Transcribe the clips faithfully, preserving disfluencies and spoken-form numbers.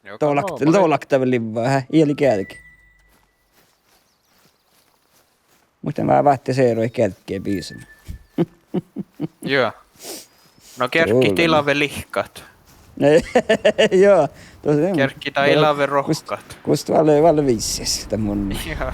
Dola-, dola okta vel livvá, há, ii leat geađge. Muhto mii váttis earáid geađggi bisan. Juo. No gearggi dat ii leat lihkkat. Juo, tos-, gearggi dat ii leat rohkkat. Gos, gos dat vel, vel viisas dat mun. Juo.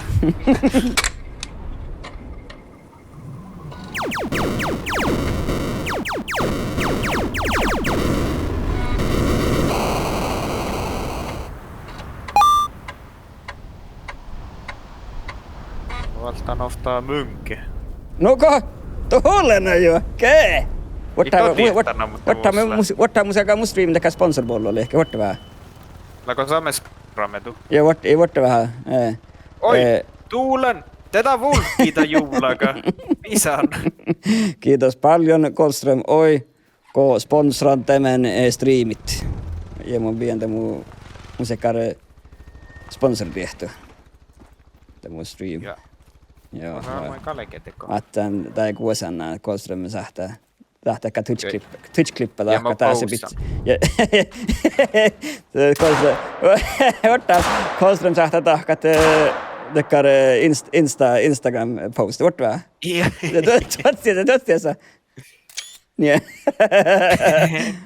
Válddán ovtta muŋge. No go, dola lea juo, ge. Vuottá, vuottá, vuottá mus, vuottá mus, aga mu stream dakkár sponsorbollolehket, vuottá veahá. Leago same spáramedu? Ja vuot-, ja vuottá veahá, eh. Oi, eh, dola, de dat vulggii dat juvlaga. Bisan. Kiitos paljon, Kolström. Oj, go sponsrat dan, eh, streamit. Ja mun bijan dan mu, mu sekkár, eh, sponsordiehto. Dan mu stream. Ja. Joo, aha, joo. Mun galggan dego. Ahte dan, dat guosanna Kolström sáhttá, sáhttá dakkár Twitch-klipp-, Twitch-klippá dahkat dáse bit-. Ja Kolström, vuottá, Kolström sáhttá dahkat, eh, dakkár, eh, Inst-, Insta-, Instagram-post, vuottá. Ja. Ja du-, duohcci, duohcci. Nie.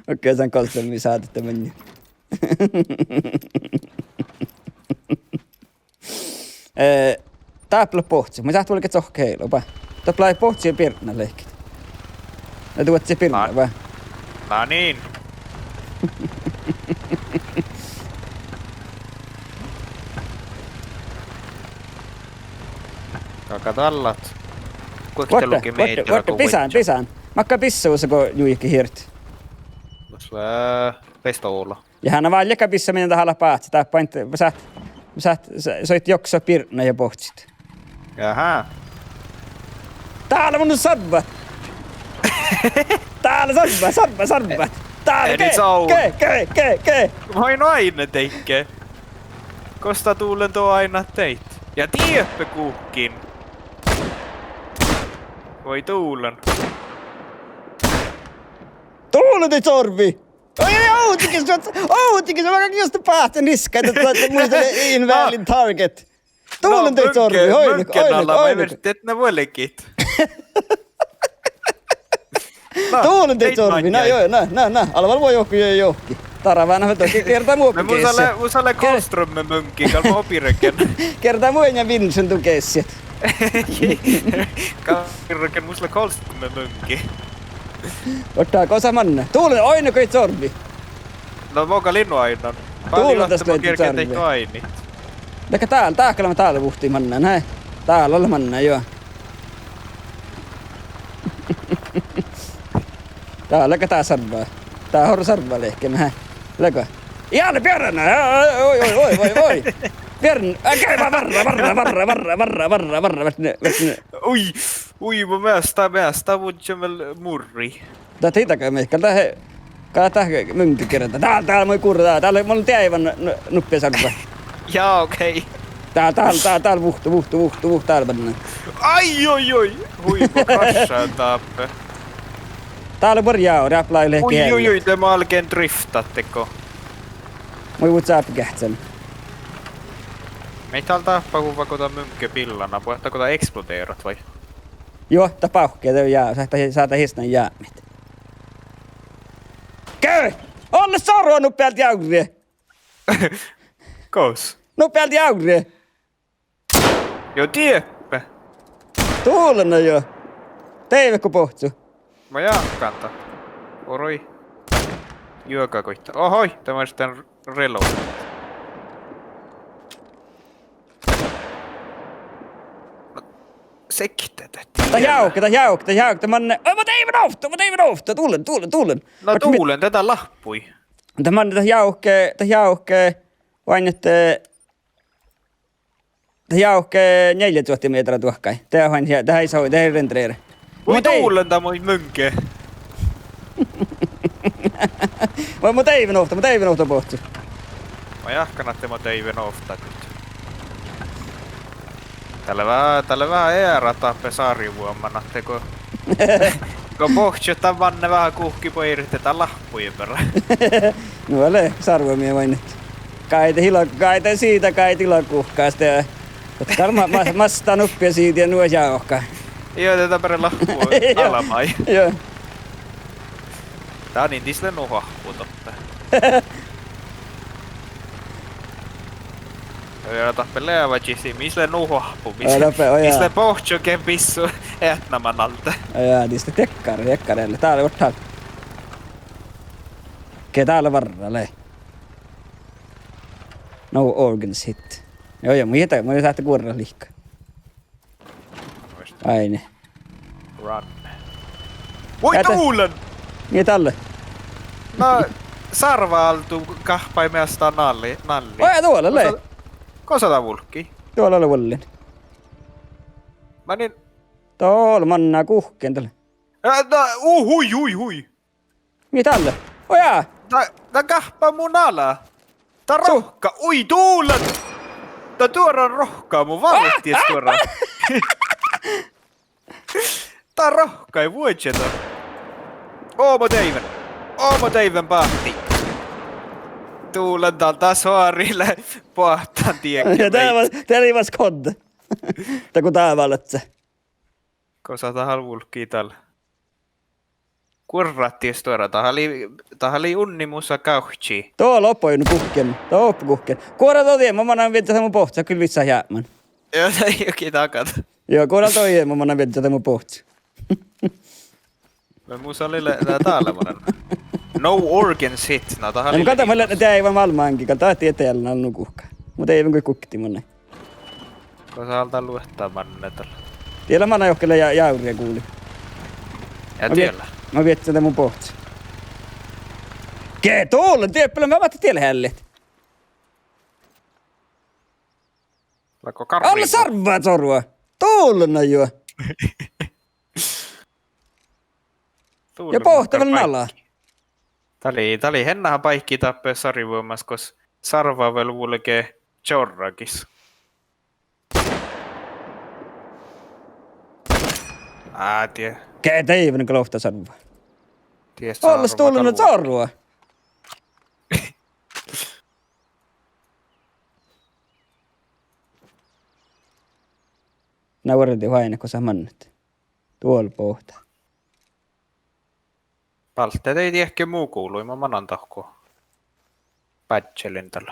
Okei, san Kolström mii sáhtát dan maŋŋá. Eh, dáppe leat bohccot. Mun sáhtán vuolgit sohkká ealu, oba. Dáppe leat bohccot ja birtnat lehpet. Na duodjit birtnat, oba. Na niin. Galgá dalle. Guokte lea mehtera go bisán, bisán. Makkár bissá vuos go juiket hirt? Vuos lea pistola. Ja han válljá bissá mii dat leat báhcet, dáppe ain, sáhtát, sáhtát, soit joksot birtnat ja bohccot. Jaha. Dál mun sarvva. Dál sarvva, sarvva, sarvva. Dál, ge, ge, ge, ge, ge. Main oaidne deike. Gos dat dolen do aidnat deit? Ja dieppe guhkkin. Vuoi dolen. Dolen deit sorvvii! Oi, oi, ovdal ges, ovdal ges, ma galggan just báhcen riskka, dat, dat, dat, muhto lea invalid target. Dolen deit sorvvii, oidne, oidne, oidne. Dolen deit sorvvii, na, joo, na, na, na. Ale vel vuoi johkii, johkii. Darván ahte dohko gierddá mu oppe geasi. Mus lea Kolström muŋkke, gal mo birgen. Gierddá mu ja Vinčen du geasiid. Gal birgen, mus lea Kolström muŋkke. Oaččo, gosa manne. Dolen, oidne go deit sorvvii. No mo gal in oaidnán. Dolen das lei sorvvii. Dahká dál, dahká leat dál vuhtii mannan, hei. Dál leat mannan, joo. Dál leat dá sarvva. Dá horre sarvva lehpet, hei. Leago. Ja lea biernna. Oi, oi, oi, oi, oi. Biern-, okei, va-, varra, varra, varra, varra, varra. Ui, ui, mu mielas, mu mielas, dat vuodjá vel murri. Dat ii daga mihkkege, dat, gal dat muŋge gierddá. Dál, dál, mun gurra, dál, dál, mun deaivan nu-, nu-, nuppe sarvva. Jaa, okei. Dál, dál, dál, dál, vuhtu, vuhtu, vuhtu, vuhtu, dál manne. Ai, oi, oi. Hui, mun kraššašin dáppe. Dál lea buorre jávri, áppi lei lehpet. Ui, ui, ui, de galgen driftat dego. Mun vuos áppi geahččen. Mii dál dáppe huvvá go dat muŋge billana, buot go dat eksploderet vai? Juo, dat bávkki, de ja, sáhtát, sáhtát hissan jápmit. Ge! Olle sarvva nuppe álggii jávri! Gos? Nuppe álggii jávri! Juo, dieppe. Dolen juo. Deivehko bohccu? Ma jáhkán dat. Orui. Juoga goit. Ohoi, dat maid dan reload. Sekte dat. Dat jávke, dat jávke, dat jávke, dat manne. Oi, mo deaiven ovtta, mo deaiven ovtta, dolen, dolen, dolen. Na dolen, dat lea láhppui. Dat manne, dat jávke, dat jávke, oaidne, eh, dat jávke njealljeduottii mearra duohkái. Dat oaidne, dat ii soi, dat ii renderer. Ui, dolen dat maid muŋge. Mo, mo deaiven ovtta, mo deaiven ovtta bohccu. Ma jáhkán ahte mo deaiven ovtta. Dat lea veahá, dat lea veahá earát dáppe sárvuman ahte go, go bohccot dan manne veahá guhkki buorit dan láhppuide beare. Nu lea sárvvamii oaidne. Gáide hila-, gáide siđa, gáide ilaguhkás de. Dakkár ma-, ma-, mastan uppi ja siđi ja nu ja oka. Juo, de dáppe lea lahku. Juo. Almái. Juo. Danin dis lea nu oahppu doppe. Ja dáppe leažit, mis lea nu oahppu, mis, mis lea bohččo ge bissu eatnaman alde. Ja, dis lea diekkár, diekkár ealli. Dál lea ortahal. Ge dál lea várra lei. No organs hit. Juo, juo, mun ii, mun ii sáhte guorrat lihka. Áini. Run. Voi duolan! Mii dalle? Na, sárvva áldu gahppai measta nalli, nalli. Oi, duola lei. Gosa, gosa dat vulggii? Duola lea vuollin. Manin. Duola manná guhkkin dalle. Ää, na, uh, hui, hui, hui. Mii dalle? Ojá! Dat, dat gahppá mu nala. Dat rohkká. Ui, duolan! Dat duoran rohkká, mu váldit stuorra. Dat rohkái vuodjeda. Ó, mo deaivven. Ó, mo deaivven báhtii. Duolan dal, dat soari lea boahtán diegge. Ja dat lei vas, dat lei vas kodde. Dat go dat váldá. Gosa dat vulggii dal? Guorrat die stuorra, dat lei, dat lei unnimusa gávcci. Duola oba nu guhkkin, duola oba guhkkin. Guorra dođii, mo manan viežžat mu bohccot, gal vissa jápmán. Juo, dat ii go dagat. Juo, guorra dođii, mo manan viežžat mu bohccot. Mun mus lei lea dál manan. No organs hit, na dat lei. Mun gal dat lei, mun lean deaivvan málmmáŋgii, gal dat die dealnal nu guhká. Mun deaivven go guhktii manne. Gosa dal luotta manne dal? Die lea manná juohke lea ja-, jávri guli. Ja die lea. Ma viežžan de mu bohccot. Ge, duolan, dieppe lea, ma váhte die lea eallit. Lea go garvvi. Ala sárvva, Zorvo! Duolan juo! Ja bohte vel nala. Dat lei, dat lei headdji báikki dáppe sárvvavuođas gos sárvva vel vulge čorragis. Á, die. Ge deaivven gal ovtta sárvva. Die. Olles sárvva duolan gal vuolgge. Zorvo. Na vuordit oaidnit gosa mannat. Duol bohte. Balde dii diehke mu guvlui, ma manan dohko. Bádjelen dal.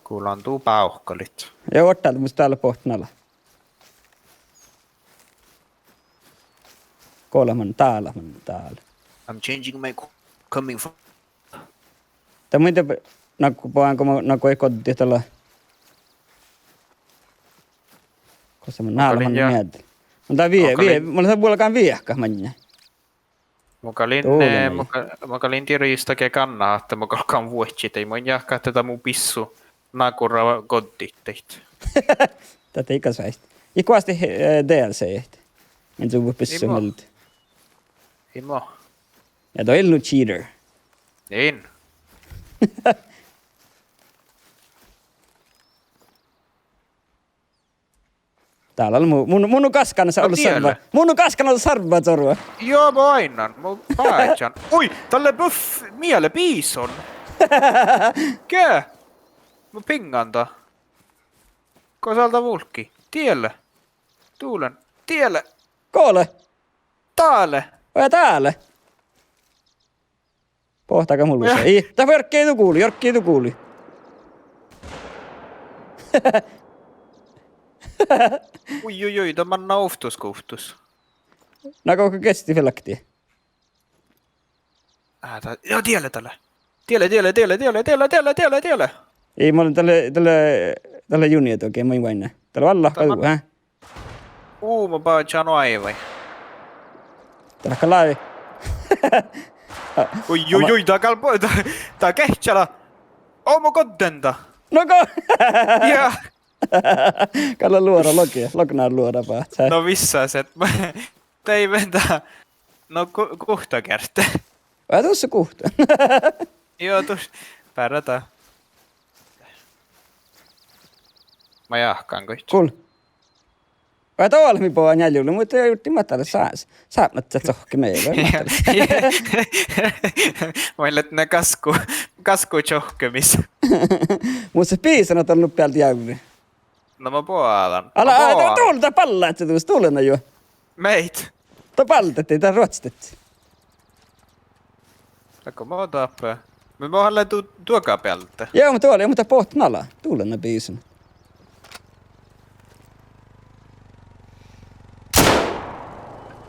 Gullan du bávkalit. Ja ortahal mus dál bohte nala. Go leat manne, dál leat manne, dál. I'm changing my co-, coming from. Dat mun de, na go, boahan go, na go ii goddit dal. Gosa mun, mun gal lean manne ja-, mielde. Mun dal vie-, mun gal vie-, lean mun lean vuolgán viehkat manne. Mun gal lean, duolan eh, mun gal-, mun gal lean dieđusge gannat ahte mun galggan vuodjit, mun jahkán ahte dat mu bissu nagorat goddit daid. Dat ii gal sáhte. Ii goas dat, eh, D L C-t. Min du bissu mielde. Ii mo. Ja dat ii lean nu cheater. In. Dál lea mu-, mun, mun gáskan sa-, no ollu die sárvva. Mun gáskan ollu sárvva, Zorvo. Juo, mun oainnán, mun bážan. Ui, dalle buff, miele bison. Ge? Mun biŋgan dat. Gosa dat vulggii? Diele. Duolan. Diele. Gole. Dale. Ojá, dale. Bohte gal mu lusa. Ii, dat jorggai du guli, jorggai du guli. Ui, ui, ui, dat manná ovttus guovttus. Na go gesti felakti. Á, dat, ja, diele, dale. Diele, diele, diele, diele, diele, diele, diele, diele. Ii, mun, dalle, dalle, dalle juni dohko, mun oaidnán. Dalle vallá, dat man-, hä? Uu, mo bážan oaivái. Dat lea gal lávii. Ui, ui, ui, dat gal bo-, dat, dat geahččala. Ó, mo goddin dat. No go-, ja. Gal lea luora logi, lognár luora báhcá. No vissa set. Deaivven dat. No gu-, guhtta geardde. Vai dušše guhtta. Juo, duš-, beare dat. Ma jáhkán goit. Kul. Vai dat ollu mii boa njeallje julla, muhto jurddašin mat dat lea sa-, sápmelaččat sohkke mii, vai mat dat lea. Vai leat na gasku, gasku čohkkemis. Mus lea bisan ahte ollu bealde jávri. Na mo boađán. Ala, na mo ai, dat boađán. Dul-, dat ballá, dat dul-, dullen juo. Meit. Dat baldettiin, dat ruotstettiin. Dego mo dáppe. Mii mo han lea du-, duoga bealde. Joo, muhto dul-, muhto bohten ala. Dullen na bisan.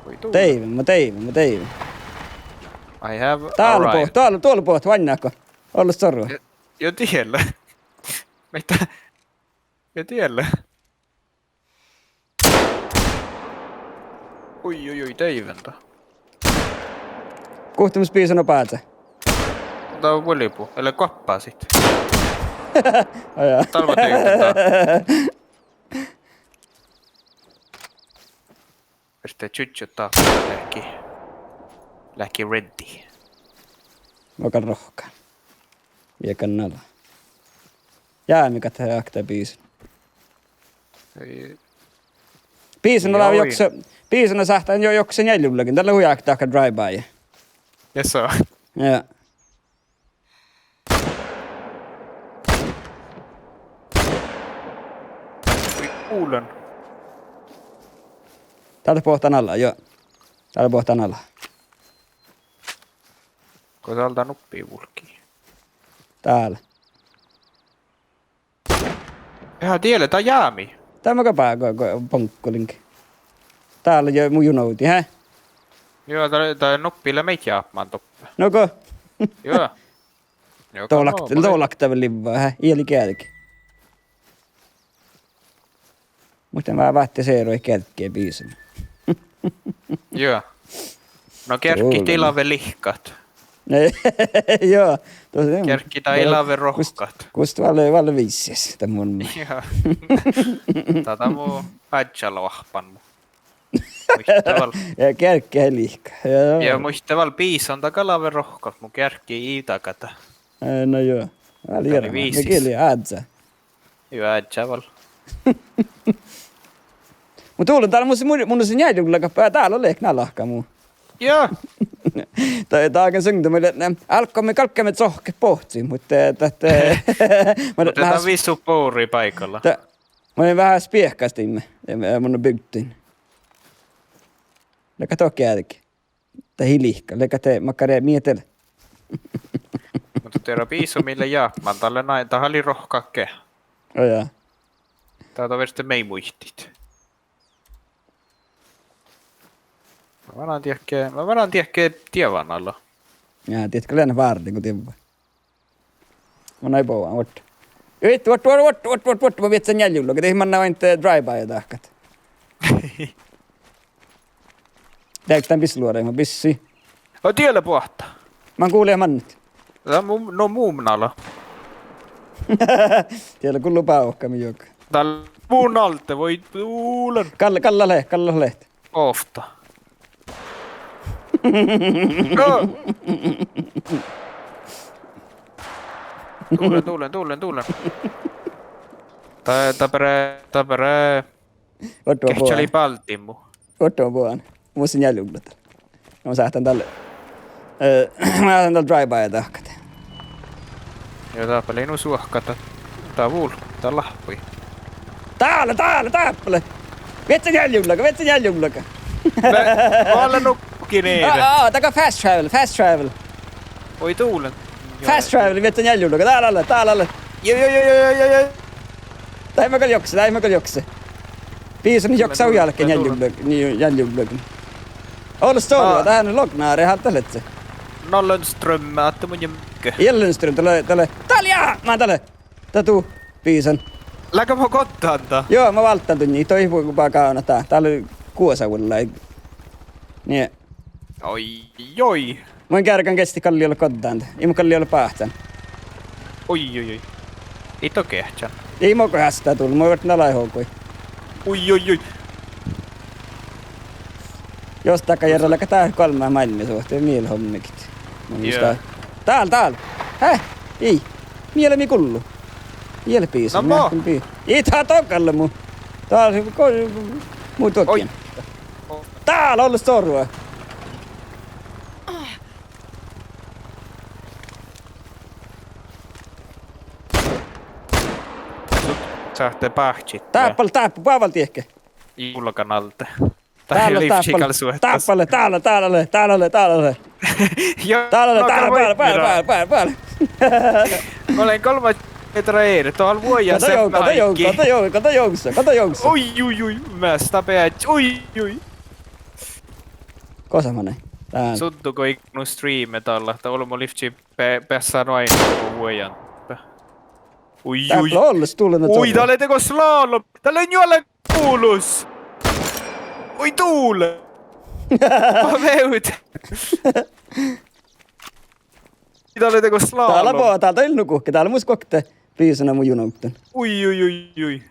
Oi, dul-. Deaivven, mo deaivven, mo deaivven. I have arrived. Dál boh-, dál, dál bohte, oainnát go. Olles soru. Jo, jo, diella. Mii dat Ja diella. Ui, ui, ui, deaivven dat. Guhte mus bisan oba áddjá? Dat vuolibut, ele guoppasit. Ajá. Dál mo deaivven dat. Erte čužžut dat leahkit, leahkit ready. Mo gal rohkkan. Vie gal nala. Jámi gal ahte bisan. Ei. Bisan lea jokse, bisan sáhttá juo jokse njeallje jullagin. Dat lea hui áhkku dahkat drive-by. Yes, sir. Ja. Ui, kuulen. Dál boahtá ala, jo. Dál boahtá ala. Go dál dán nuppi vulggii? Dál. Ja diela, dat jámi. Dat mo gal bá-, go, go, boŋgguliin. Dál lea mu junovdi, hä? Jo, dat, dat nuppi lea mii jápmán doppe. No go? Jo. Jo, doallat, doallat vel livva, hä? Ii leat gearge. Muhto mun váttis earáid gearggi bisan. Jo. No gearggi ii láve lihkkat. Jo. Gearggi ii láve rohkkat. Gust, gust vel, vel viissis dat mun. Jo. Dá, dá mu áddjá loahppan mu. Muitte vel. Ja gearggi lihkkat. Jo. Ja muitte vel bisan dat gal láve rohkkat, mu gearggi ii dagada. Eh, no jo. Vel dat lei viissis. Mii gilli áddjá. Jo, áddjá vel. Muhto dál mun, mun, mun njeallje jullagat, dál lea leat nalka mu. Jo. Dat, dat gal sungdame, eh, álggos mii galggaimet sohket bohccit, muhto, eh, dat, eh, muhto dat lea visot buri báiggalla. Dat, mun veahá spiehkastin, eh, mun bygdin. Leago dat gearge? Dat ii lihkka, leago dat makkár mii dat lea. Muhto diera bisan mii lea jápmán, dat lea na-, dat lei rohkka ge. Ó, ja. Dat, dat verte mii muitit. Mun lean dieđukki, mun lean dieđukki dieván ala. Ja, dieđukki lean várddi go dievva. Mun eai boa, vuot. Juo, vuot, vuot, vuot, vuot, vuot, mun viežžan njeallje jullaga. De manná ain drive-by dahkat. Deaivvá dan bisseluoraid, ma bissii. Ó, diela boahtá. Man gule mannat. Dat mu, no mu nala. Diela gullo bávka mii juoga. Dál mu nalde, vuoi dullen. Gal-, galla leat, galla leat. Ovtta. Go! Dullen, dullen, dullen, dullen. Dat, dat beare, dat beare. Oaččo boan. Geahččalii bálddiin mu. Oaččo boan. Mun njeallje jullaga. Mun sáhtán dal, eh, mun sáhtán dal drive-by dahkat. Jo, dáppe lei nu suohkat, dat, dat vul-, dat láhppii. Dál, dál, dáppe lea. Viežžan njeallje jullaga, viežžan njeallje jullaga. Vel, vel nukkii nive. Aa, aa, dat gal fast travel, fast travel. Oi, dullen. Fast travel, viežžan njeallje jullaga, dál ale, dál ale. Jo, jo, jo. Dá ii maid gal jokse, dá ii maid gal jokse. Bisan jokse hui álki njeallje jullaga, njeallje jullaga. Olles soru, dá lea lognare, háldá lehpet. Nollenstrøm, ahte mun ja ge. Ii lea Lundstrøm, dat lea, dat lea, dál lea, man dál lea. Dat du, bisan. Leago mo goddán dat? Jo, mo válddán duinna, ii dohko ba gávdnat dat, dál lea guosa vuollái. Nie. Oi, oi. Mun geargan geahččat gal lea goddán dat. Ii mun gal lea báhcán. Oi, oi, oi. Ii do geahččan. Ii mo geahččat dul, mo vártán alai hoggui. Oi, oi, oi. Jos dakkár jearrá leago dat goalmmát máilmmi suohte, mii leat hommegit. Mun muittán. Dál, dál. Hä? Ii. Mii lea mii gullu. Ii leat bisan, na mo. Ii dat dogalle mu. Dál, go-, Mu duohken. Oi. Dál olles soru. Sáhtte báhčit. Dáppe, dáppe, boalle diehke. Juolgan alde. Dál, dál, dáppe, dáppe, dál, dál, dál, dál. Juo, dál, no, dál, bál, bál, bál, bál. Mun lean golmma metra earret, dohko vuoja. Go dat jo-, go dat jo-, go dat jo-, go dat jogsa, go dat jogsa. Ui, ui, ui, measta beaččat, ui, ui. Gosa manai? Dál. Suddu go ii nu streame dalle, ahte ollu mo livččii be-, beassá nu ain go vuojan. Ui, ui. Dáppe olles dule na. Ui, dat lea dego slalom, dat lea njuolgguolus. Ui, dule. Vevd. Dat lea dego slalom. Dál lea bo-, dál, dál ii lean nu guhkki, dál lea mus guokte biisana mu junovddan. Ui, ui, ui, ui.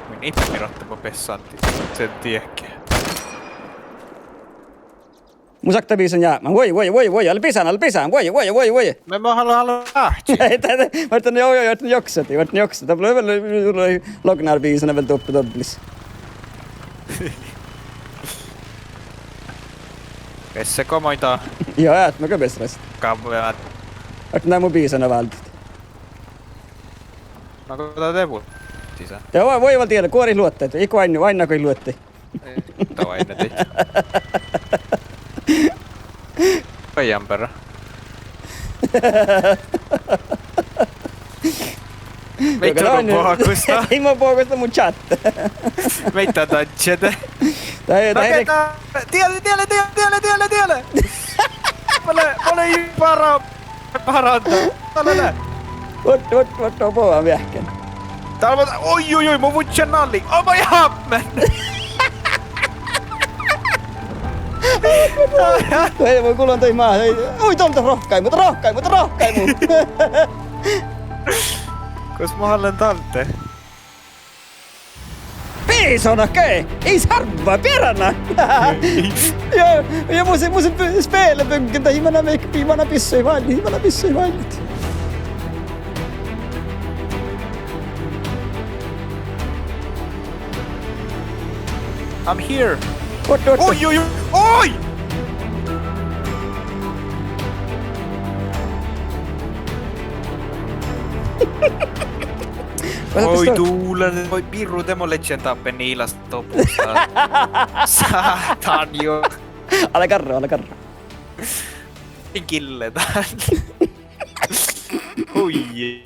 Mun ii piratte bo beassan, en dieđe. Mun sakte biisana jápmán. Vuoi, vuoi, vuoi, vuoi, ale bisán, ale bisán, vuoi, vuoi, vuoi, vuoi. Mun, mun haluan, haluan áhči. Ei, dat, dat, vártán, jo, jo, vártán joksadit, vártán joksadit. Dat lea vel, vel, vel lognár biisana vel doppe dobbelis. Besse go maid. Jo, át ma go besset. Gávvemat. Vártán mu biisana váldit. Na go dat de bu-, sisa. Ja vuoi, vuoi vel diela, guorit luotta, ii go oainna, oainna go luotta. Ei, dat oainna dieđe. Oažžut beare. Mii gal olu bohkosta. Ii, ma bohkosta mu čat. Mii dat dadjede. Dat, dat, okei, dat, diele, diele, diele, diele, diele, diele. Mole, mole ii bara. Baranda. Dál lea. Vuot, vuot, vuot, no boa veahkkin. Dál lea, oi, oi, oi, mun vuodján nalli. Oh my god, man. Ei, mun gulon tai maa, ei. Oi, dál lea rohkaimu, rohkaimu, rohkaimu. Gos mun lean dál? Biisonat ge, ii sárvva bearana. Ja, ja mun sin, mun sin sp-, spelebyggen, dat ii mana mihkkege, ii mana bissui váldit, ii mana bissui váldit. I'm here. Otte, otte. Oi, oi, oi, oi! Oi, dule, oi, birru, de mo ledjen dáppe niilas dopusa. Sáhtán jo. Ale garra, ale garra. Gille dán. Hui.